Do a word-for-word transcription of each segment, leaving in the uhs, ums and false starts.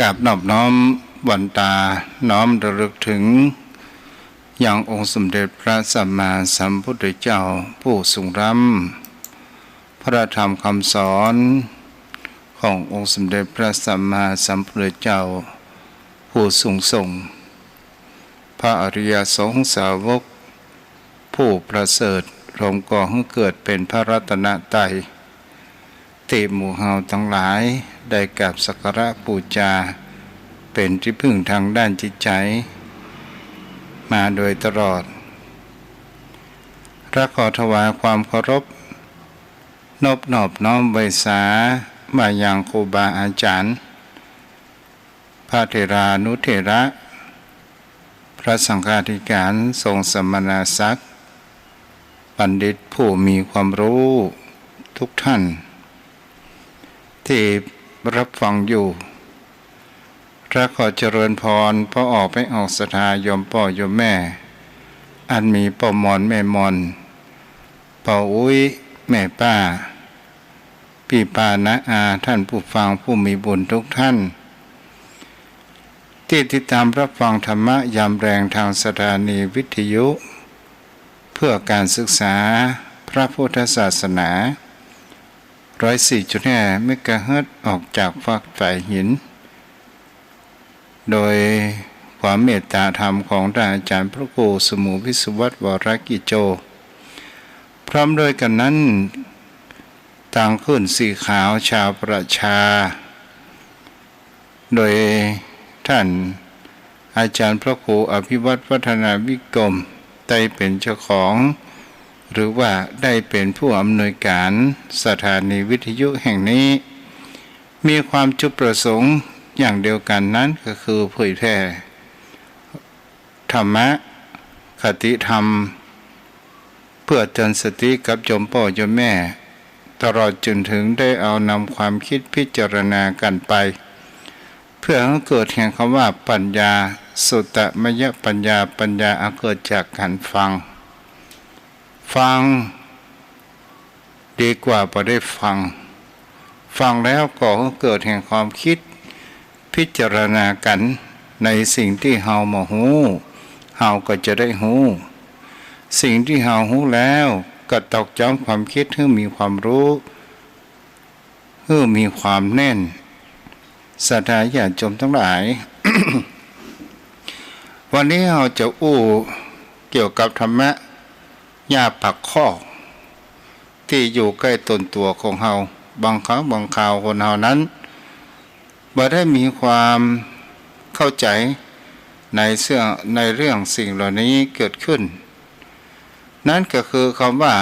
กราบนอบน้อมวันตา น้อมระลึกถึงยังองค์สมเด็จพระสัมมาสัมพุทธเจ้าผู้ทรงล้ำ พระธรรมคำสอนขององค์สมเด็จพระสัมมาสัมพุทธเจ้าผู้ทรงส่ง พระอริยสงฆ์สาวกผู้ประเสริฐ รวมก่อหื้อเกิดเป๋นพระรัตนตรัย ตี้หมู่เฮาตังหลายได้กราบสักการะปู๋จา เป๋นตี้ผึ้งตางด้านจิตใจ๋มาโดยตลอด และขอถวายความเคารพ นบนอบน้อมไหว้สา มายังครูบาอาจ๋ารย์ พระเถรานุเถระ พระสังฆาธิการทรงสมณศักดิ์ บัณฑิตผู้มีความรู้ทุกท่าน ตี้รับฟังอยู่ และขอเจริญพร ป้ออ้อแม่ออก ศรัทธาโยมป้อโยมแม่ อันมีป้อมอนแม่มอน ป้ออุ๊ยแม่ป้า ปี้ป้าน้าอา ท่านผู้ฟังผู้มีบุญทุกท่าน ตี้ติดตามรับฟังธรรมะยามแลงตางสถานีวิทยุเพื่อการศึกษาพระพุทธศาสนา ร้อยสี่จุดห้า เมกะเฮิรตซ์ ออกจากฟากสายหิน โดยความเมตตาธรรมของท่านอาจ๋ารย์พระครูสมุห์ วิศวัฒน์ วรกิจโจ พร้อมด้วยกั๋นนั้น ตางคลื่นสีขาวชาวประชา โดยท่านอาจ๋ารย์พระครูอภิวัฒน์ วัฒนาวิกรม ได้เป๋นเจ้าของ หรือว่าได้เป๋นผู้อำนวยการสถานีวิทยุแห่งนี้ มีความจุดประสงค์อย่างเดียวกั๋นนั้นก็คือเผยแผ่ธรรมะ คติธรรม เพื่อเตือนสติกับโยมป้อโยมแม่ ตลอดจนถึงได้เอานำความคิดพิจารณากั๋นไป เพื่อหื้อเกิดแห่งคำว่าปัญญา สุตตมยปัญญา ปัญญาอันเกิดจากการฟัง ฟังดีกว่าบ่ได้ฟัง ฟังแล้วก่อหื้อเกิดแห่งความคิด พิจารณากั๋นในสิ่งตี้เฮาบ่ฮู้ เฮาก็จะได้ฮู้ สิ่งตี้เฮาฮู้แล้วก็ตอกย้ำความคิดหื้อมีความรู้ หื้อมีความแน่น ศรัทธาญาติโยมตังหลาย วันนี้เฮาจะอู้เกี่ยวกับธรรมะ ยาปากคอก ตี้อยู่ใก้ต้นตั๋วของเฮา บางครั้งบางคราวคนเฮานั้น บ่ได้มีความเข้าใจ๋ในเสื่อ- ในเรื่องสิ่งเหล่านี้เกิดขึ้น นั้นก็คือคำว่า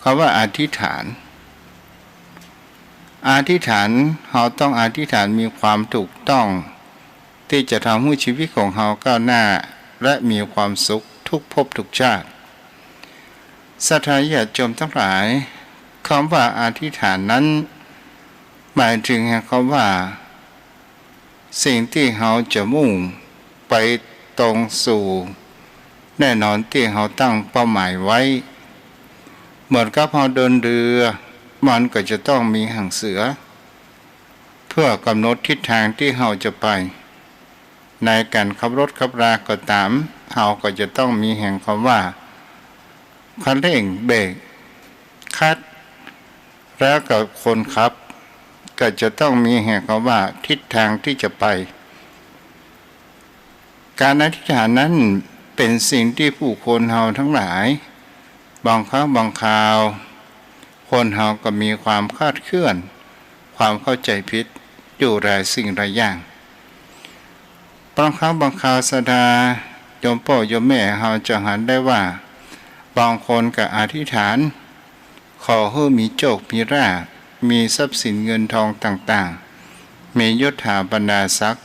คำว่าอธิษฐาน อธิษฐาน เฮาต้องอธิษฐานมีความถูกต้อง ตี้จะทำหื้อชีวิตของเฮาก้าวหน้า และมีความสุขทุกภพทุกชาติ ศรัทธาญาติโยมตังหลาย คำว่าอธิษฐานนั้น หมายถึงแห่งคำว่า สิ่งตี้เฮาจะมุ่งไปตรงสู่ แน่นอนตี้เฮาตั้งเป้าหมายไว้ เหมือนกับเฮาเดินเรือ มันก็จะต้องมีหางเสือ เพื่อกำหนดทิศทางตี้เฮาจะไป ในก๋านขับรถขับราก็ต๋าม เฮาก็จะต้องมีแห่งคำว่า คันเร่ง เบรก คลัตช์ แล้วก็คนขับ ก็จะต้องมีแห่งคำว่าทิศทางตี้จะไป ก๋านอธิษฐานนั้นเป๋นสิ่งตี้ผู้คนเฮาตังหลาย บางครั้งบางคราว คนเฮาก็มีความคลาดเคลื่อน ความเข้าใจ๋ผิดอยู่หลายสิ่งหลายอย่าง บางครั้งบางคราวศรัทธาโยมป้อโยมแม่เฮาจะหันได้ว่า บางคนก็อธิษฐาน ขอหื้อมีโชคมีลาภ มีทรัพย์สินเงินทองต่างๆ มียศถาบรรดาศักดิ์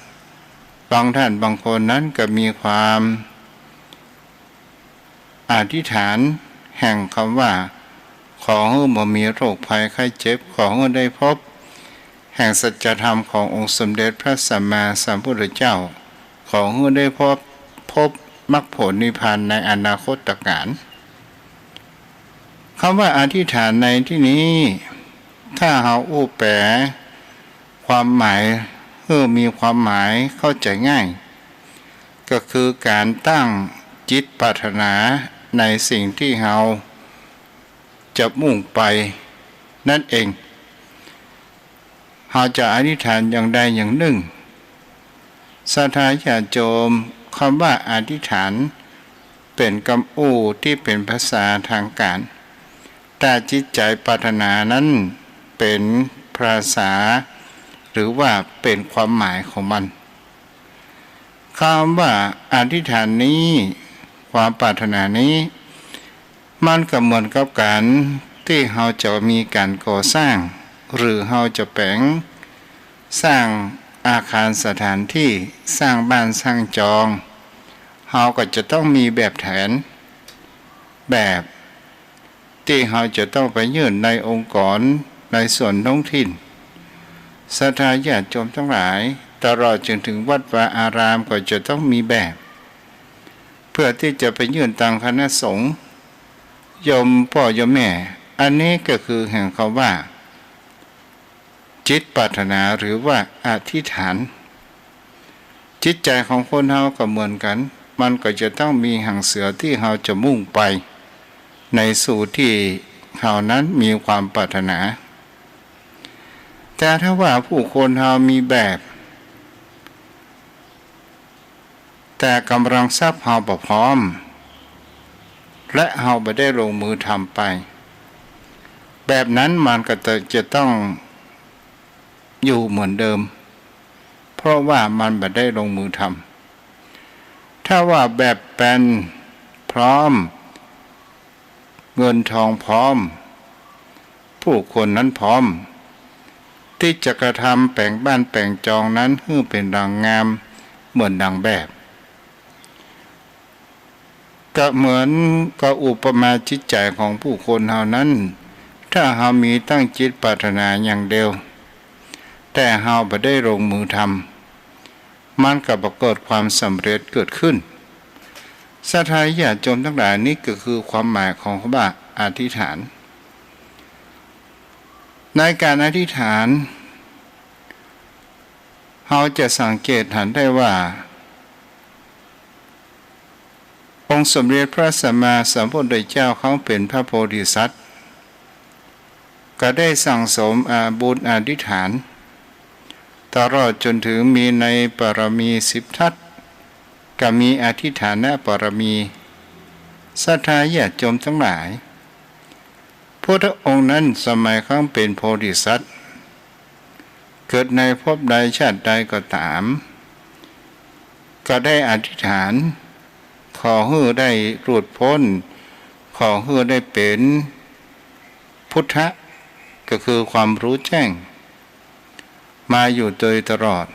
บางท่านบางคนนั้นก็มีความอธิษฐานแห่งคำว่า ขอหื้อบ่มีโรคภัยไข้เจ็บ ขอหื้อได้พบแห่งสัจธรรมขององค์สมเด็จพระสัมมาสัมพุทธเจ้า ขอหื้อได้พบ พบมรรคผลนิพพานในอนาคตกาล คำว่าอธิษฐานในตี้นี้ ถ้าเฮาอู้แป๋ ความหมาย หื้อมีความหมายเข้าใจ๋ง่าย ก็คือก๋านตั้งจิตปรารถนาในสิ่งตี้เฮาจะมุ่งไปนั้นเอง เฮาจะอธิษฐานอย่างใดอย่างนึ่ง ศรัทธาญาติโยม กำว่าอธิษฐาน เป๋นกำอู้ตี้เป๋นภาษาตางก๋าน แต่จิตใจ๋ปรารถนานั้นเป๋นภาษา หรือว่าเป๋นความหมายของมัน กำว่าอธิษฐานนี้ ความปรารถนานี้ มันก็เหมือนกับก๋านตี้เฮาจะมีก๋านก่อสร้าง หรือเฮาจะแป๋งสร้างอาคารสถานตี้ สร้างบ้านสร้างจอง เฮาก็จะต้องมีแบบแผน แบบตี้เฮาจะต้องไปยื่นในองค์กร ในส่วนท้องถิ่น ศรัทธาญาติโยมตังหลาย ตลอดจนเถิงวัดวาอารามก็จะต้องมีแบบ เปื้อตี้จะไปยื่นตางคณะสงฆ์ โยมป้อโยมแม่ อันนี้ก็คือแห่งกำว่า จิตปรารถนาหรือว่าอธิษฐาน จิตใจ๋ของคนเฮาก็เหมือนกั๋น มันก็จะต้องมีหังเสือตี้เฮาจะมุ่งไป ในสู่ตี้เฮานั้นมีความปรารถนา แต่ถ้าว่าผู้คนเฮามีแบบ แต่ก๋ำลังทรัพย์เฮาบ่พร้อม และเฮาบ่ได้ลงมือทำไป แบบนั้นมันก็จะ จะต้องอยู่เหมือนเดิม เพราะว่ามันบ่ได้ลงมือทำ ถ้าว่าแบบแป๋นพร้อม เงินทองพร้อม ผู้คนนั้นพร้อม ตี้จะกระทำแป๋งบ้านแป๋งจองนั้นหื้อเป๋นดังงามเหมือนดังแบบ ก็เหมือนกับอุปมาจิตใจ๋ของผู้คนเฮานั้น ถ้าเฮามีตั้งจิตปรารถนาอย่างเดียว แต่เฮาบ่ได้ลงมือทำ มันก็บ่เกิดความสำเร็จเกิดขึ้น ศรัทธาญาติโยมตังหลาย นี่ก็คือความหมายของกำว่าอธิษฐาน ในก๋านอธิษฐาน เฮาจะสังเกตหันได้ว่า องค์สมเด็จพระสัมมาสัมพุทธเจ้าครั้งเป๋นพระโพธิสัตว์ ก็ได้สั่งสมอาบุญอธิษฐาน ตลอดจนเถิงมีในบารมีสิบทัศ ก็มีอธิษฐานบารมี ศรัทธาญาติโยมตังหลาย พุทธองค์นั้นสมัยครั้งเป๋นโพธิสัตว์ เกิดในภพใดชาติใดก็ต๋าม ก็ได้อธิษฐาน ขอหื้อได้หลุดป๊น ขอหื้อได้เป๋นพุทธะ ก็คือความรู้แจ้ง มาอยู่โดยตลอด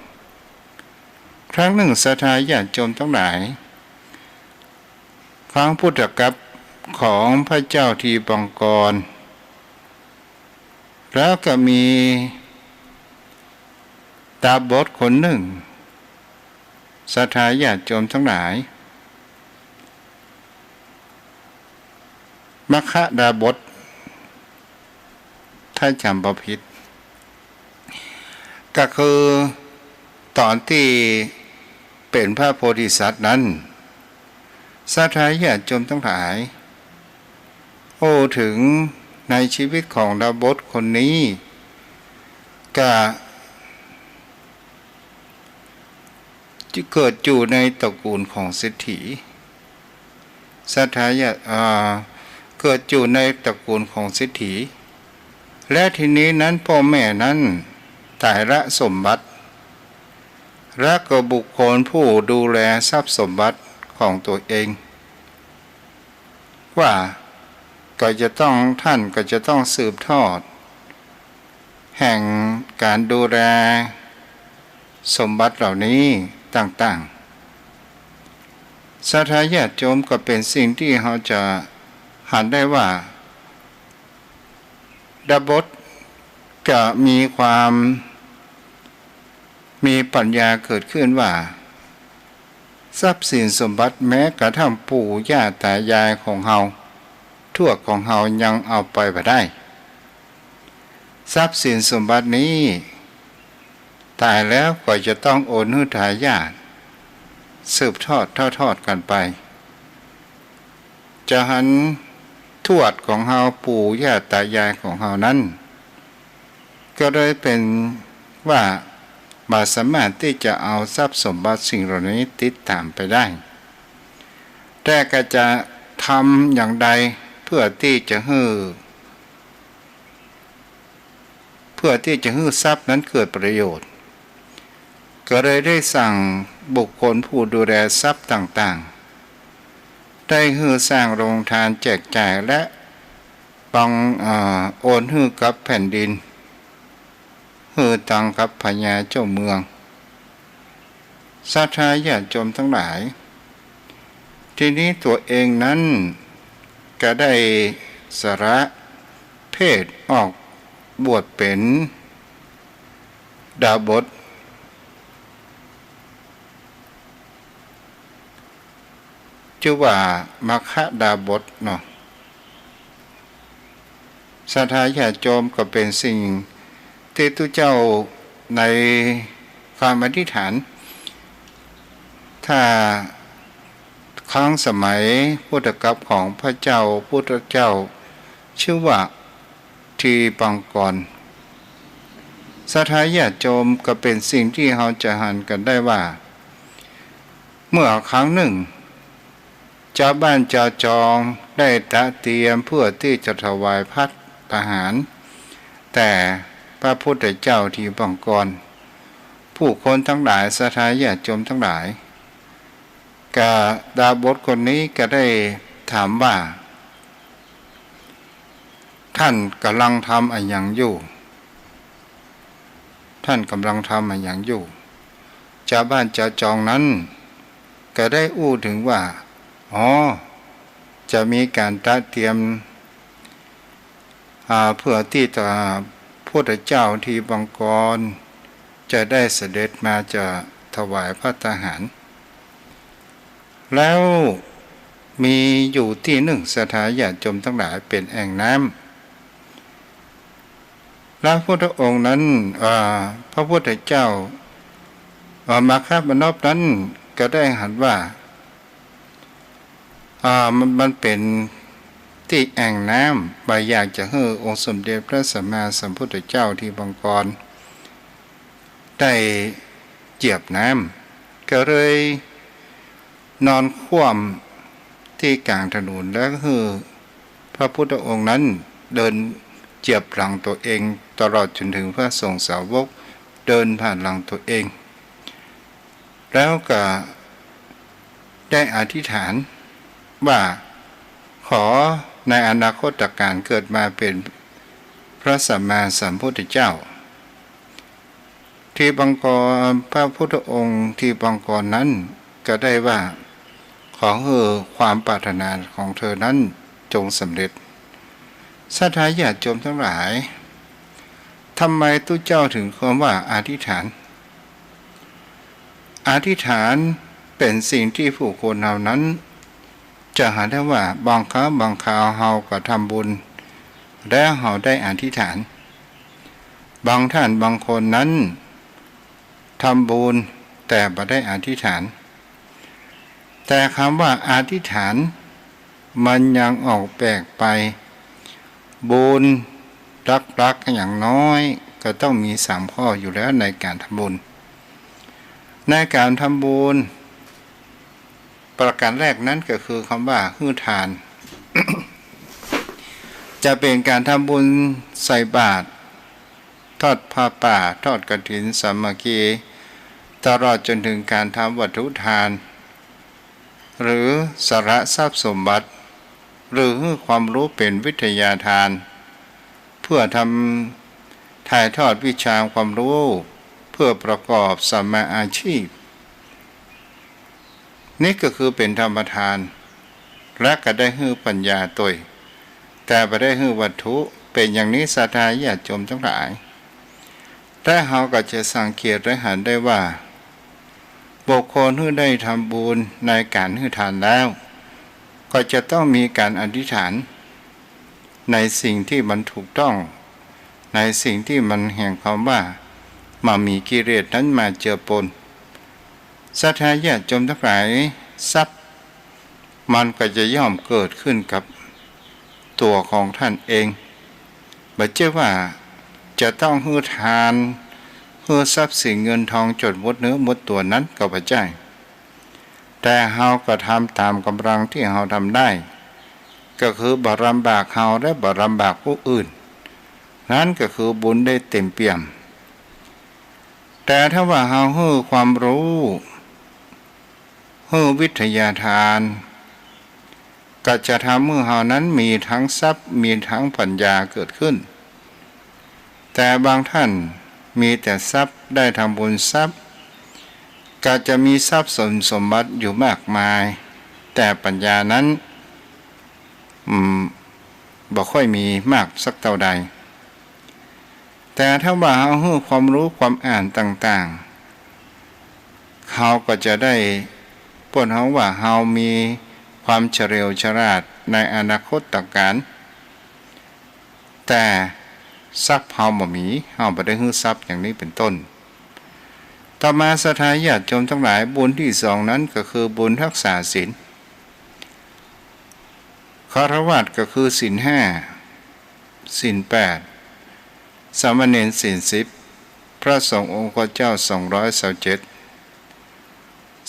ครั้งนึ่งศรัทธาญาติโยมตังหลาย ครั้งพุทธกาลของพระเจ้าทีปังกร แล้วก็มีดาบสคนนึ่ง ศรัทธาญาติโยมตังหลาย มัคคดาบส ถ้าจ๋ำบ่ผิด ก็คือต๋อนตี้เป๋นพระโพธิสัตว์นั้น ศรัทธาญาติโยมตังหลาย โอ้ เถิงในชีวิตของดาบสคนนี้ ก็ เกิดอยู่ในตระกูลของเศรษฐี ศรัทธาญาติ อ่า เกิดอยู่ในตระกูลของเศรษฐี และทีนี้นั้นป้อแม่นั้นต๋ายละสมบัติ และก็บุคคลผู้ดูแลทรัพย์สมบัติของตั๋วเอง ว่าก็จะต้อง ท่านก็จะต้องสืบทอด แห่งก๋านดูแลสมบัติเหล่านี้ต่างๆ ศรัทธาญาติโยม ก็เป๋นสิ่งตี้เฮาจะหันได้ว่า ดาบสจะมีความ มีปัญญาเกิดขึ้นว่า ทรัพย์สินสมบัติแม้กระทั่งปู่ย่าต๋ายายของเฮา ทวดของเฮายังเอาไปบ่ได้ ทรัพย์สินสมบัตินี้ ต๋ายแล้วก็จะต้องโอนหื้อทายาท สืบทอดทอดๆ กั๋นไป จะหันทวดของเฮา ปู่ย่าต๋ายายของเฮานั้น ก็เลยเป๋นว่าบ่สามารถตี้จะเอาทรัพย์สมบัติสิ่งเหล่านี้ติดต๋ามไปได้ แต่ก็จะทำอย่างใดเพื่อตี้จะหื้อ เพื่อตี้จะหื้อทรัพย์นั้นเกิดประโยชน์ ก็เลยได้สั่งบุคคลผู้ดูแลทรัพย์ต่างๆ ได้หื้อสร้างโรงทานแจกจ่ายและบัง เอ่อ โอนหื้อกับแผ่นดิน หื้อตังกับพญาเจ้าเมือง ศรัทธาญาติโยมตังหลาย ทีนี้ตั๋วเองนั้นก็ได้สละเพศออกบวชเป๋นดาบส จื้อว่ามัคคดาบสเนาะ ศรัทธาญาติโยม ก็เป๋นสิ่งตี้ตุ๊เจ้าในกำอธิษฐาน ถ้าครั้งสมัยพุทธกาลของพระเจ้าพุทธเจ้า จื้อว่าทีปังกร ศรัทธาญาติโยม ก็เป๋นสิ่งตี้เฮาจะหันกั๋นได้ว่า เมื่อครั้งนึ่ง จาวบ้านจาวจองได้ตระเตรียมเพื่อตี้จะถวายภัตตาหารแด่พระพุทธเจ้าทีปังกร ผู้คนตังหลาย ศรัทธาญาติโยมตังหลาย ก็ดาบสคนนี้ก็ได้ถามว่า ต้านก่ำลังทำอะหยังอยู่ ต้านก่ำลังทำอะหยังอยู่ จาวบ้านจาวจองนั้นก็ได้อู้เถิงว่า อ๋อ จะมีก๋านตระเตรียม อ่า เพื่อตี้จะพุทธเจ้าทีปังกรจะได้เสด็จมาจะถวายภัตตาหาร แล้วมีอยู่ตี้นึ่ง ศรัทธาญาติโยมตังหลาย เป๋นแอ่งน้ำ แล้วพุทธองค์นั้น อ่า พระพุทธเจ้า อ่า มัคคมานพนั้นก็ได้หันว่า อ่า มัน มันเป๋นตี้แอ่งน้ำ บ่อยากจะหื้อองค์สมเด็จพระสัมมาสัมพุทธเจ้าทีปังกรได้เหยียบน้ำ ก็เลยนอนคว่ำตี้ก๋างถนน แล้วหื้อพระพุทธองค์นั้นเดินเหยียบหลังตั๋วเอง ตลอดจ๋นเถิงพระสงฆ์สาวกเดินผ่านหลังตั๋วเอง แล้วก็ได้อธิษฐานว่า ขอในอนาคตกาลเกิดมาเป๋นพระสัมมาสัมพุทธเจ้า ทีปังกร พระพุทธองค์ทีปังกรนั้นก็ได้ว่า ขอหื้อความปรารถนาของเธอนั้นจงสำเร็จ ศรัทธาญาติโยมตังหลาย ทำไมตุ๊เจ้าเถิงควรว่าอธิษฐาน อธิษฐานเป๋นสิ่งตี้ผู้คนเฮานั้นจะหันได้ว่า บางครั้งบางคราวเฮาก็ทำบุญ แล้วเฮาได้อธิษฐาน บางต้านบางคนนั้นทำบุญแต่บ่ได้อธิษฐาน แต่กำว่าอธิษฐาน มันยังออกแปลกไป บุญหลักๆ อย่างน้อยก็ต้องมีสามข้ออยู่แล้วในก๋านทำบุญ ในก๋านทำบุญ ประก๋านแรกนั้นก็คือกำว่าหื้อทาน จะเป๋นก๋านทำบุญใส่บาตร ทอดผ้าป่า ทอดกฐินสามัคคี ตลอดจ๋นเถิงก๋านทำวัตถุทาน หรือสละทรัพย์สมบัติ หรือหื้อความฮู้เป๋นวิทยาทาน เพื่อทำ ถ่ายทอดวิชาความฮู้ เพื่อประกอบสัมมาอาชีพ นี่ก็คือเป๋นธรรมทาน และก็ได้หื้อปัญญาตวย แต่บ่ได้หื้อวัตถุ เป๋นอย่างนี้ศรัทธาญาติโยมตังหลาย แต่เฮาก็จะสังเกตและหันได้ว่า บุคคลหื้อได้ทำบุญในก๋านหื้อทานแล้ว ก็จะต้องมีก๋านอธิษฐาน ในสิ่งตี้มันถูกต้อง ในสิ่งตี้มันแห่งกำว่า บ่มีกิเลสนั้นมาเจือปน ศรัทธาญาติโยมตังหลาย ทรัพย์มันก็จะย่อมเกิดขึ้นกับตั๋วของต้านเอง บ่ใจ้ว่าจะต้องหื้อทาน หื้อทรัพย์สินเงินทองจ๋นหมดเนื้อหมดตั๋วนั้นก็บ่ใจ้ แต่เฮาก็ทำต๋ามก๋ำลังตี้เฮาทำได้ ก็คือบ่ลำบากเฮาและบ่ลำบากผู้อื่น นั้นก็คือบุญได้เต๋มเปี่ยม แต่ถ้าว่าเฮาหื้อความฮู้ หื้อวิทยาทาน ก็จะทำหื้อเฮานั้นมีตึงทรัพย์ มีตึงปัญญาเกิดขึ้น แต่บางต้านมีแต่ทรัพย์ ได้ทำบุญทรัพย์ ก็จะมีทรัพย์สินสมบัติอยู่มากมาย แต่ปัญญานั้น อืม บ่ค่อยมีมากสักเต้าใด แต่ถ้าว่าเฮาหื้อความฮู้ความอ่านต่างๆ เฮาก็จะได้ เปิ้นฮ้องว่าเฮามีความเฉลียวฉลาดในอนาคตตะก๋าน แต่ทรัพย์เฮาบ่มี เฮาบ่ได้หื้อทรัพย์อย่างนี้เป๋นต้น ต่อมาศรัทธาญาติโยมตังหลาย บุญตี้สองนั้นก็คือบุญฮักษาศีล ฆราวาสก็คือศีลห้า ศีลแปด สามเณรศีลสิบ พระสงฆ์องค์ข้าเจ้าสองร้อยซาวเจ็ด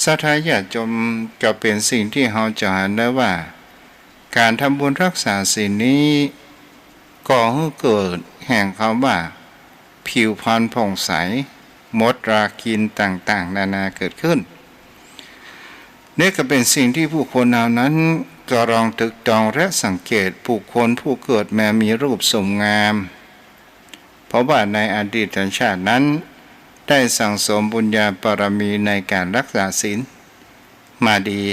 ศรัทธาญาติโยม ก็เป๋นสิ่งตี้เฮาจะหันได้ว่า ก๋านทำบุญฮักษาศีลนี้ ก่อหื้อเกิดแห่งกำว่า ผิวพรรณผ่องใส หมดรากิณต่างๆ นานาเกิดขึ้น นี่ก็เป๋นสิ่งตี้บุคคลเหล่านั้นก็ลองตรึกตรองและสังเกต บุคคลผู้เกิดมามีรูปโสมงาม เพราะว่าในอดีตชาตินั้นได้สั่งสมบุญญาบารมีในก๋านฮักษาศีลมาดี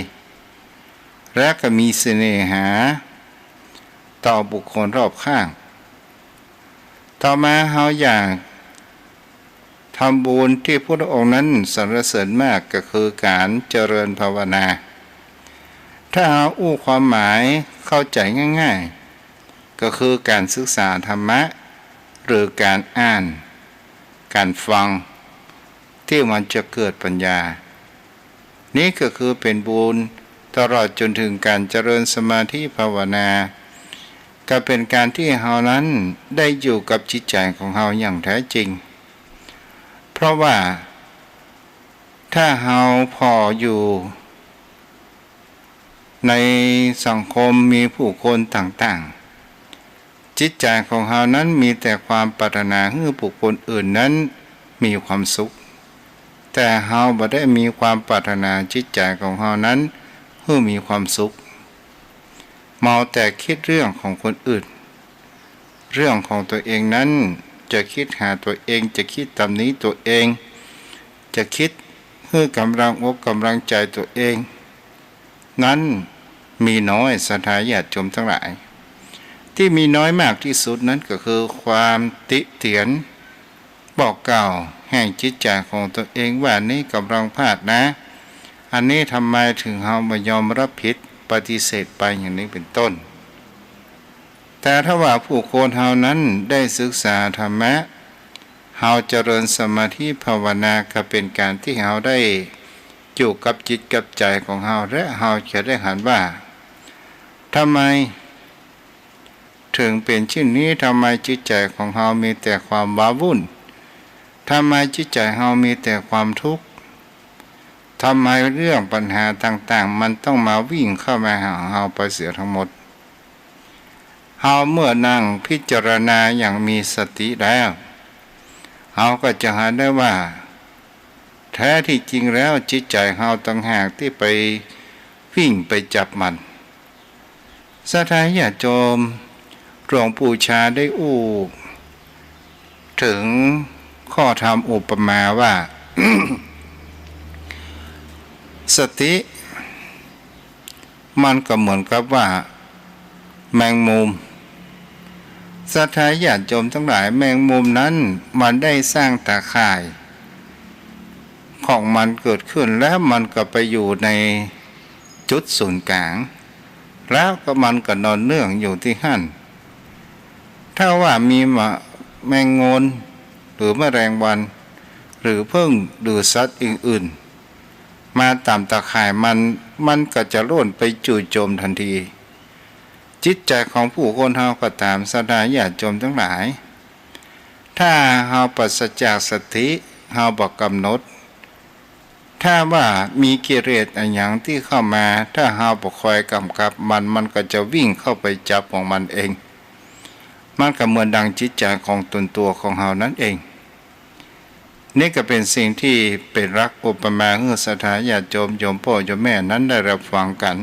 และก็มีเสน่หาต่อบุคคลรอบข้าง ต่อมาเฮาอยากทำบุญตี้พุทธองค์นั้นสรรเสริญมาก ก็คือก๋านเจริญภาวนา ถ้าเฮาอู้ความหมายเข้าใจ๋ง่ายๆ ก็คือก๋านศึกษาธรรมะ หรือก๋านอ่าน ก๋านฟัง ตี้มันจะเกิดปัญญา นี้ก็คือเป๋นบุญ ตลอดจ๋นเถิงก๋านเจริญสมาธิภาวนา ก็เป๋นก๋านตี้เฮานั้นได้อยู่กับจิตใจ๋ของเฮาอย่างแท้จริง เพราะว่าถ้าเฮาผ่ออยู่ ในสังคมมีผู้คนต่างๆ จิตใจ๋ของเฮานั้นมีแต่ความปรารถนาหื้อบุคคลอื่นนั้นมีความสุข แต่เฮาบ่ได้มีความปรารถนาจิตใจ๋ของเฮานั้นหื้อมีความสุข มัวแต่กึ๊ดเรื่องของคนอื่น เรื่องของตั๋วเองนั้นจะกึ๊ดหาตั๋วเอง จะกึ๊ดตำหนิตั๋วเอง จะกึ๊ดหื้อกำลังอกกำลังใจ๋ตั๋วเอง นั้นมีน้อย ศรัทธาญาติโยมตังหลาย ตี้มีน้อยมากตี้สุดนั้นก็คือความติเตียนบอกกล่าวแห่งจิตใจ๋ของตั๋วเองว่า อันนี้กำลังพลาดนะ อันนี้ทำไมเถิงเฮาบ่ยอมรับผิด ปฏิเสธไป อย่างนี้เป๋นต้น แต่ถ้าว่าผู้คนเฮานั้นได้ศึกษาธรรมะ เฮาเจริญสมาธิภาวนา ก็เป๋นก๋านตี้เฮาได้อยู่กับจิตกับใจ๋ของเฮา และเฮาจะได้หันว่า ทำไมเถิงเป๋นเช่นนี้ ทำไมจิตใจ๋ของเฮามีแต่ความว้าวุ่น ทำไมจิตใจ๋เฮามีแต่ความทุกข์ ทำไมเรื่องปัญหาต่างๆ มันต้องมาวิ่งเข้ามาหาเฮาไปเสียทั้งหมด เฮาเมื่อนั่งพิจารณาอย่างมีสติแล้ว เฮาก็จะหันได้ว่า แท้ที่จริงแล้วจิตใจ๋เฮาต่างหากตี้ไปวิ่งไปจับมัน ศรัทธาญาติโยม หลวงปู่ชาได้อู้เถิงข้อธรรมอุปมาว่า สติ มันก็เหมือนกับว่าแมงมุม ศรัทธาญาติโยมตังหลาย แมงมุมนั้นมันได้สร้างตาข่ายของมันเกิดขึ้น แล้วมันก็ไปอยู่ในจุดศูนย์กลาง แล้วก็มันก็นอนเนื่องอยู่ตี้หั้น ถ้าว่ามีมะ แมงงน หรือแมลงวัน รือผึ้ง หรือสัตว์อื่นๆ มาต๋ามตะข่ายมัน มันก็จะล่นไปจู่โจมตันที จิตใจ๋ของผู้คนเฮาก็ต๋าม ศรัทธาญาติโยมตังหลาย ถ้าเฮาปราศจากสติ เฮาบ่กำหนด ถ้าว่ามีกิเลสอะหยังตี้เข้ามา ถ้าเฮาบ่คอยก๋ำกับมัน มันก็จะวิ่งเข้าไปจับของมันเอง มันก็เหมือนดังจิตใจ๋ของต๋นตั๋วของเฮานั้นเอง นี่ก็เป๋นสิ่งตี้เป๋นหลักอุปมาหื้อศรัทธาญาติโยม โยมป้อโยมแม่นั้นได้ฮับฟังกั๋น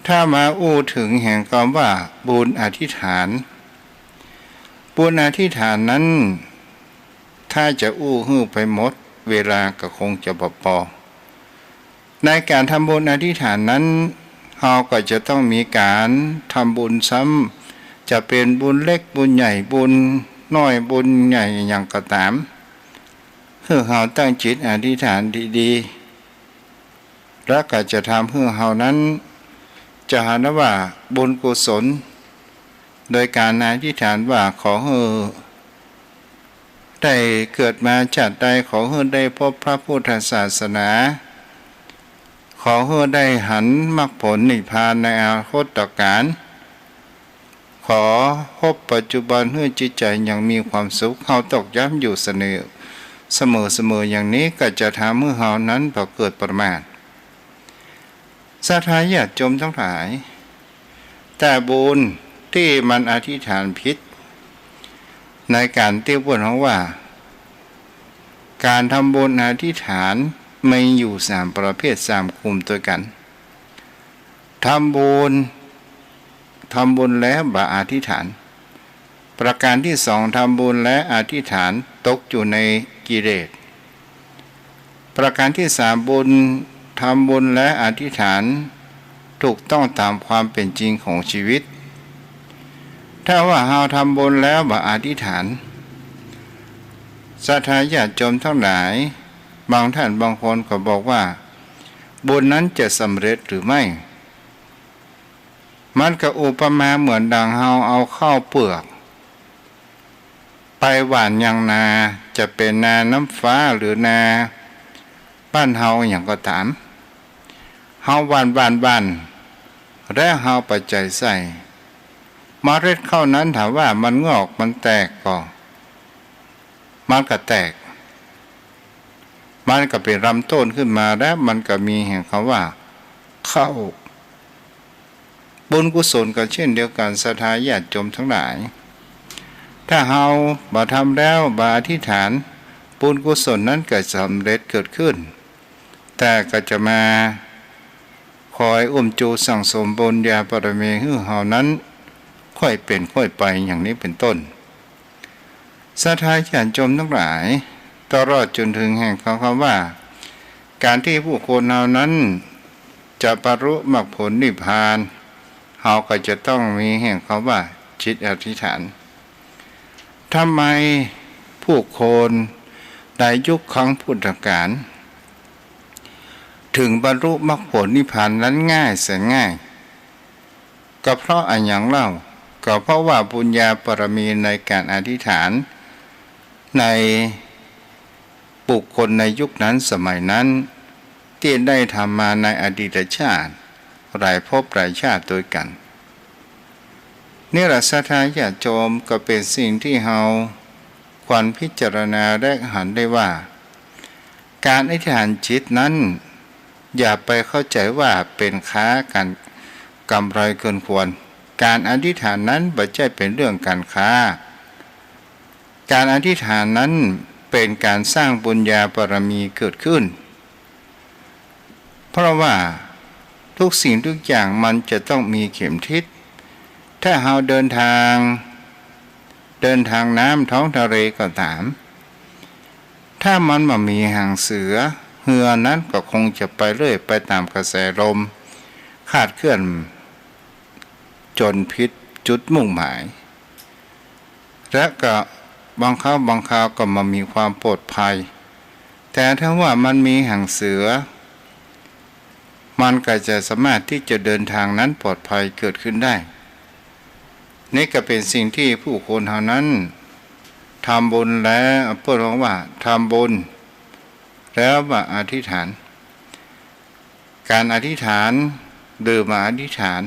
ถ้ามาอู้เถิงแห่งกำว่าบุญอธิษฐาน บุญอธิษฐานนั้น ถ้าจะอู้หื้อไปหมด เวลาก็คงจะบ่ปอ ในก๋านทำบุญอธิษฐานนั้น เฮาก็จะต้องมีก๋านทำบุญซ้ำ จะเป๋นบุญเล็กบุญใหญ่ บุญน้อยบุญใหญ่หยังก็ต๋าม หื้อเฮาตั้งจิตอธิษฐานดีๆ แล้วก็จะทำหื้อเฮานั้น จะหันว่าบุญกุศล โดยก๋านอธิษฐานว่าขอหื้อได้เกิดมาชาติใด ขอหื้อได้พบพระพุทธศาสนา ขอหื้อได้หันมรรคผลนิพพานในอนาคตกาล ขอพบปัจจุบันหื้อจิตใจ๋ยังมีความสุข เฮาตอกย้ำอยู่เสมอ เสมอๆ อย่างนี้ก็จะทำหื้อเฮานั้นบ่เกิดประมาท ศรัทธาญาติโยมตังหลาย แต่บุญตี้มันอธิษฐานผิด ในก๋านตี้เปิ้นฮ้องว่า ก๋านทำบุญอธิษฐานมีอยู่สามประเภท สามกลุ่มตวยกั๋น ทำบุญ ทำบุญแล้วบ่อธิษฐาน ประก๋านตี้สอง ทำบุญแล้วอธิษฐานตกอยู่ในกิเลส ประก๋านตี้สาม บุญ ทำบุญแล้วอธิษฐานถูกต้องต๋ามความเป๋นจริงของชีวิต ถ้าว่าเฮาทำบุญแล้วบ่อธิษฐาน ศรัทธาญาติโยมตังหลาย บางท่านบางคนก็บอกว่า บุญนั้นจะสำเร็จหรือไม่ มันก็อุปมาเหมือนดังเฮาเอาข้าวเปลือก ไปหว่านยังนา จะเป๋นนาน้ำฟ้าหรือนาบ้านเฮาหยังก็ต๋าม เฮาหว่านหว่านหว่าน แล้วเฮาบ่ใจ๋ใส่ เมล็ดข้าวนั้นถ้าว่ามันงอกมันแตกก็ มันก็แตก มันก็เป๋นลำต้นขึ้นมา แล้วมันก็มีแห่งกำว่าข้าว บุญกุศลก็เช่นเดียวกั๋น ศรัทธาญาติโยมตังหลาย ถ้าเฮาบ่ทำแล้วบ่อธิษฐาน บุญกุศลนั้นก็สำเร็จเกิดขึ้น แต่ก็จะมาคอยอุ้มจูสั่งสมบุญญาบารมีหื้อเฮานั้น ค่อยเป๋นค่อยไป อย่างนี้เป๋นต้น ศรัทธาญาติโยมตังหลาย ตลอดจ๋นเถิงแห่งกำว่า ก๋านตี้บุคคลเฮานั้นจะบรรลุมรรคผลนิพพาน เฮาก็จะต้องมีแห่งกำว่าจิตอธิษฐาน ทำไมบุคคลในยุคครั้งพุทธกาล เถิงบรรลุมรรคผลนิพพานนั้นง่ายแสนง่าย ก็เพราะอะหยังเล่า ก็เพราะว่าบุญญาบารมีในก๋านอธิษฐาน ในบุคคลในยุคนั้นสมัยนั้น ตี้ได้ทำมาในอดีตชาติ หลายภพหลายชาติตวยกั๋น นี่แหละศรัทธาญาติโยม ก็เป๋นสิ่งตี้เฮาควรพิจารณาและหันได้ว่า ก๋านอธิษฐานจิตนั้น อย่าไปเข้าใจ๋ว่าเป๋นค้าก๋านกำไรเกินควร ก๋านอธิษฐานนั้นบ่ใจ้เป๋นเรื่องก๋านค้า ก๋านอธิษฐานนั้นเป๋นก๋านสร้างบุญญาบารมีเกิดขึ้น เพราะว่าทุกสิ่งทุกอย่างมันจะต้องมีเข็มทิศ ถ้าเฮาเดินทาง เดินทางน้ำท้องทะเลก็ต๋าม ถ้ามันบ่มีหางเสือ เฮือนั้นก็คงจะไปเรื่อยไปต๋ามกระแสลม คลาดเคลื่อนจ๋นผิดจุดมุ่งหมาย และก็บางครั้งบางคราวก็บ่มีความปลอดภัย แต่ถ้าว่ามันมีหางเสือ มันก็จะสามารถตี้จะเดินทางนั้นปลอดภัยเกิดขึ้นได้ นี่ก็เป๋นสิ่งตี้ผู้คนเฮานั้น ทำบุญแล้ว เปิ้นฮ้องว่าทำบุญแล้วมาอธิษฐาน ก๋านอธิษฐานหรือมาอธิษฐาน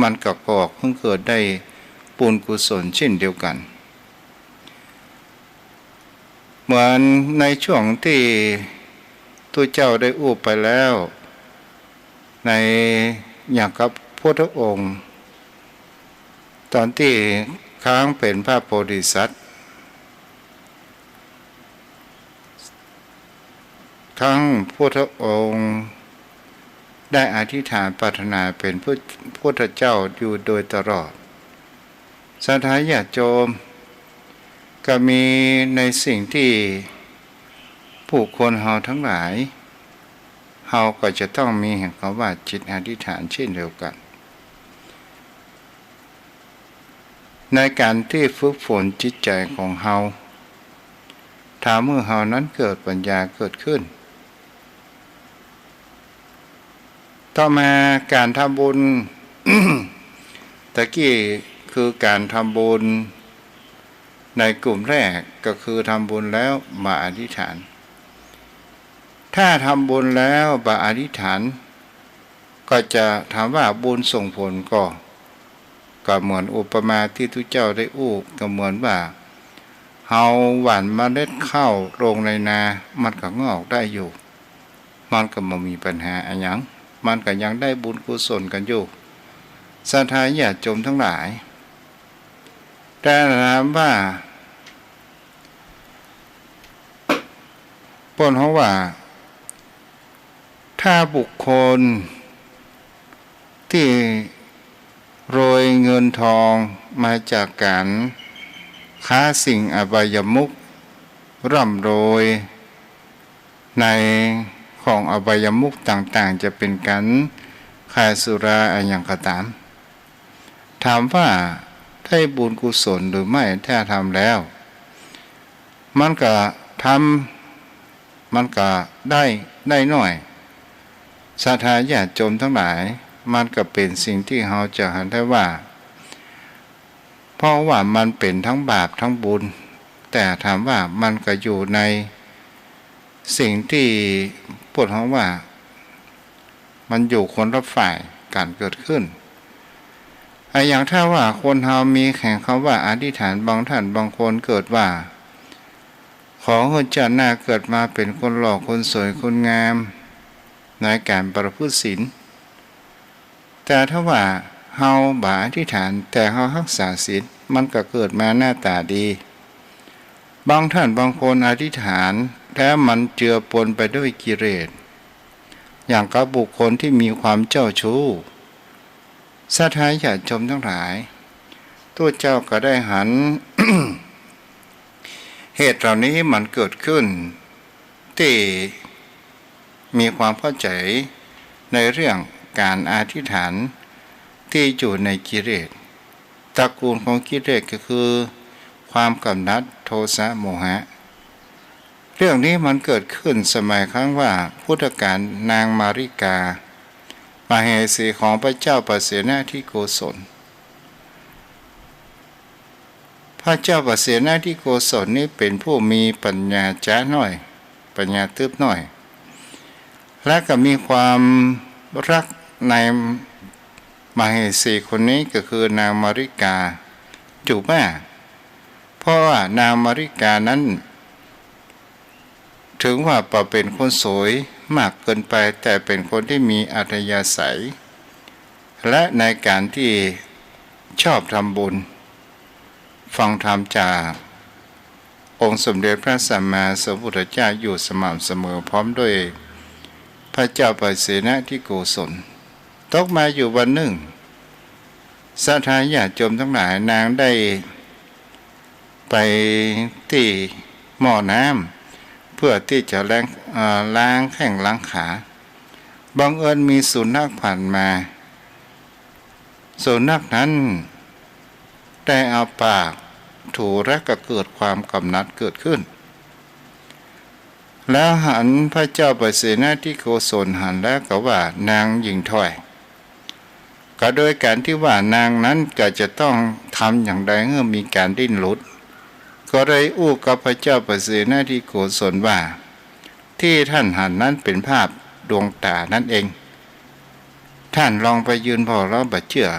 มันก็ก่อหื้อเกิดได้บุญกุศลเช่นเดียวกั๋น เหมือนในช่วงตี้ตุ๊เจ้าได้อู้ไปแล้ว ในอย่างกับพุทธองค์ ต๋อนตี้ครั้งเป๋นพระโพธิสัตว์ ทั้งพุทธองค์ได้อธิษฐานปรารถนาเป๋นพุทธ พุทธเจ้าอยู่โดยตลอด ศรัทธาญาติโยม ก็มีในสิ่งตี้บุคคลเฮาตังหลาย เฮาก็จะต้องมีแห่งกำว่าจิตอธิษฐานเช่นเดียวกั๋น ในก๋านตี้ฝึกฝนจิตใจ๋ของเฮา ทำหื้อเฮานั้นเกิดปัญญาเกิดขึ้น ต่อมาก๋านทำบุญ ตะกี้คือก๋านทำบุญในกลุ่มแรกก็คือทำบุญแล้วมาอธิษฐาน ถ้าทำบุญแล้วมาอธิษฐาน ก็จะถามว่าบุญส่งผลก่อ ก็เหมือนอุปมาตี้ตุ๊เจ้าได้อู้ ก็เหมือนว่าเฮาหว่านเมล็ดข้าวลงในนา มันก็งอกได้อยู่ มันก็บ่มีปัญหาอะหยัง มันก็ยังได้บุญกุศลกั๋นอยู่ ศรัทธาญาติโยมตังหลาย แต่ถามว่า เปิ้นฮ้องว่า ถ้าบุคคลตี้รวยเงินทองมาจากก๋านค้าสิ่งอบายมุข ร่ำรวยในของอบายมุขต่างๆ จะเป๋นก๋านขายสุราอะหยังก็ต๋าม ถามว่าได้บุญกุศลหรือไม่ ถ้าทำแล้ว มันก็ทำ มันก็ได้ ได้น้อย ศรัทธาญาติโยมตังหลาย มันก็เป๋นสิ่งตี้เฮาจะหันได้ว่า เพราะว่ามันเป๋นตังบาปตังบุญ แต่ถามว่ามันก็อยู่ในสิ่งตี้เปิ้นฮ้องว่า มันอยู่คนละฝ่ายก๋านเกิดขึ้น อะหยังถ้าว่าคนเฮามีแห่งกำว่าอธิษฐาน บางท่านบางคนเกิดว่า ขอหื้อจาติหน้าเกิดมาเป๋นคนหล่อคนสวยคนงาม ในก๋านประพฤติศีล แต่ถ้าว่าเฮาบ่อธิษฐาน แต่เฮาฮักษาศีล มันก็เกิดมาหน้าต๋าดี บางท่านบางคนอธิษฐาน แล้วมันเจือปนไปด้วยกิเลส อย่างกับบุคคลตี้มีความเจ้าชู้ ศรัทธาญาติโยมตังหลาย ตุ๊เจ้าก็ได้หัน เหตุเหล่านี้มันเกิดขึ้น ตี้มีความเข้าใจ๋ในเรื่องก๋านอธิษฐานตี้อยู่ในกิเลส ตระกูลของกิเลสก็คือความกำหนัด โทสะ โมหะ เรื่องนี้มันเกิดขึ้นสมัยครั้งว่าพุทธกาล นางมาริกา มเหสีของพระเจ้าปเสนทิโกศล พระเจ้าปเสนทิโกศลนี้เป๋นผู้มีปัญญาจ๊าน้อย ปัญญาตึ๊บน้อย และก็มีความฮักในมเหสีคนนี้ก็คือนางมาริกาอยู่มาก เพราะว่านางมาริกานั้น เถิงว่าบ่เป๋นคนสวยมากเกินไป แต่เป๋นคนตี้มีอัธยาศัย และในก๋านตี้ชอบทำบุญ ฟังธรรมจากองค์สมเด็จพระสัมมาสัมพุทธเจ้าอยู่สม่ำเสมอ พร้อมด้วยพระเจ้าปเสนทิโกศล ตกมาอยู่วันนึ่ง ศรัทธาญาติโยมตังหลาย นางได้ไปตี้หม้อน้ำ เพื่อตี้จะแล้ง เอ่อ ล้างแข้งล้างขา บังเอิญมีสุนัขผ่านมา สุนัขนั้นได้เอาปากถูและก็เกิดความกำหนัดเกิดขึ้น แล้วหันพระเจ้าปเสนทิโกศลหันแล้วก็ว่านางหญิงถ้อย ก็โดยก๋านตี้ว่านางนั้นก็จะต้องทำอย่างใดหื้อมีก๋านดิ้นรน ก็ได้อู้กับพระเจ้าปเสนทิโกศลว่า ตี้ท่านหันนั้นเป๋นภาพดวงต๋านั้นเอง ท่านลองไปยืนผ่อแล้วบ่เจื้อ